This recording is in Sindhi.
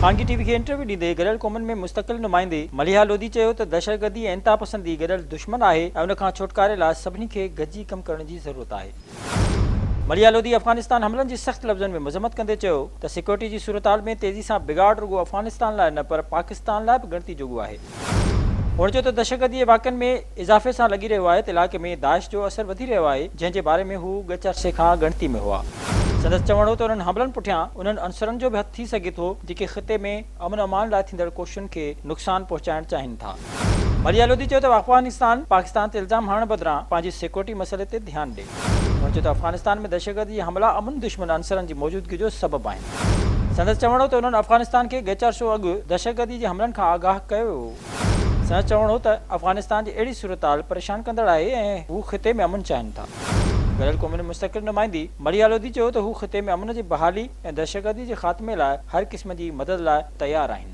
خانگي ٽي وي کي انٽرويو ڏيندي گڏيل قومن ۾ مستقل نمائندي مليحه لوڌي چيو ته دهشتگردي ۽ انتهاپسندي گڏيل دشمن آهي ۽ ان کان ڇوٽڪاري لاء سڀني کي گڏجي ڪم ڪرڻ جي ضرورت آهي. مليحه لوڌي افغانستان حملن جي سخت لفظن ۾ مذمت ڪندي چيو ته سيڪيورٽي جي صورتحال ۾ تيزي سان بگاڙ رڳو افغانستان لاء نه پر پاڪستان لاء به ڳڻتي جوڳو آهي. هن چيو ته دهشتگردي جي واقعن ۾ اضافي سان لڳي رهيو آهي ته علائقي ۾ داعش جو اثر وڌي رهيو آهي جنهن جي باري ۾ هو ڳچ عرصي کان ڳڻتي ۾ هئا. سندس چوڻ هو ته انهن حملن پٺيان انهن عنصرن جو به هٿ ٿي سگهي ٿو جيڪي خطي ۾ امن امان لاء ٿيندڙ ڪوششن کي نقصان پهچائڻ چاهين ٿا. مليحه لوڌي چيو ته افغانستان پاڪستان تي الزام هڻڻ بدران پنهنجي سيڪيورٽي مسئلي تي ڌيان ڏي. هن چيو ته افغانستان ۾ دهشتگردي جا حملا امن دشمن عنصرن جي موجودگي جو سبب آهن. سندس چوڻ هو ته انهن افغانستان کي ڳچ عرصو اڳ دهشتگردي جي حملن کان آگاهه ڪيو ويو هو. سندس چوڻ هو ته افغانستان جي اهڙي صورتحال پريشان ڪندڙ آهي ۽ هو خطي ۾ امن چاهين ٿا. گڏيل قومن جي مستقل نمائندي مليحه لوڌي چيو ته هو خطي ۾ امن جي بحالي ۽ دهشتگردي جي خاتمي لاء هر قسم جي مدد لاء تيار آهن.